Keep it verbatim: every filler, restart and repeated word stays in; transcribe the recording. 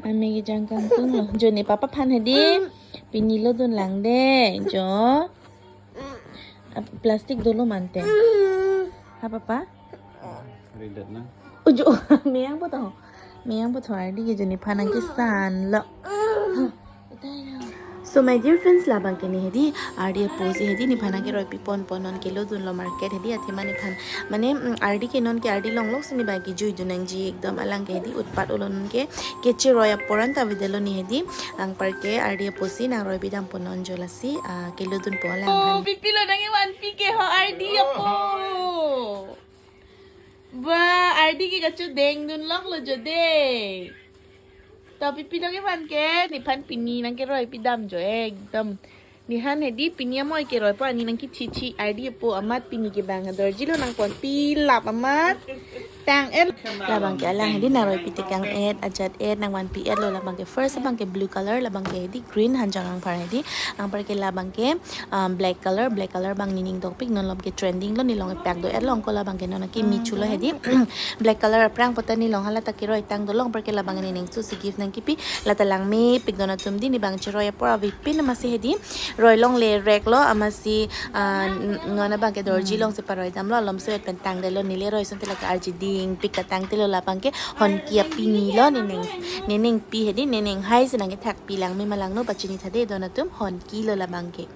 Ame kejang kangtung lo. Jo ne papa aphan hedi. Pini lodun lang de. Jo. Ah, plastic dolo mante. Ha papa? Ridet na. Ujo, meyang po to. Meyang po to, ardi ke jo nephan nangkesan lo. So my dear friends, labang ke ne hedi, ardi apo si hedi nephan nangkeroi pi pon pon, non kelodun lo market hedi, athema nephan. Mane, mm, ardi ke non ke ardi longlok si ne bang kejui dun nangji ekdom, alang ke hedi utpat olo non ke, kecheroi apor an ta avedetlo ne hedi, anparke ardi apo si nangroi pidam pon non jo lasi, ah, kelodun po alang. Oh, aphan. Pipilo nangkevanpi ke ho ardi apo. Ba, ardi ke kachedeng dunlok lo jo de. To pipilo nangkevan ke, nephan pini nangkeroi pidam jo ekdom. Nephan hedi pini amoi keroi po ani nangkichichi, ardi apo amat pini ke bang dorji lo nangponpi lap amat. Tang-et. Labang ke alang hedi nangroi pi tekang-et, ajat-et, nangvanpi-et lo. Labang ke first abang ke blue color, labang ke hedi green, hanjang angphar hedi. Anparke labang ke, um, black color, black color bang nening dokpik, non lom ke trending lo, nelong epak do-et lo, anke labang ke non ke michu lo hedi. Black color aphrang puta nelong hala ta keroi tang dolo, anparke labang nening su si gift nangkipi, lata langmepik don atum di, ne bang cheroi apor avepin amatsi hedi. Roi longle rek lo amatsi, ah, n-, non abang ke dorji long si paroi dam lo, alom so-et pen tangdetlo, neli roi asonte lake arji dingpik ta tangte lo, labang ke Honki apini lo nening, nening pi hedi, nening hai si nangkethakpi langme ma langno pachini thade don atum, Honki lo labang ke.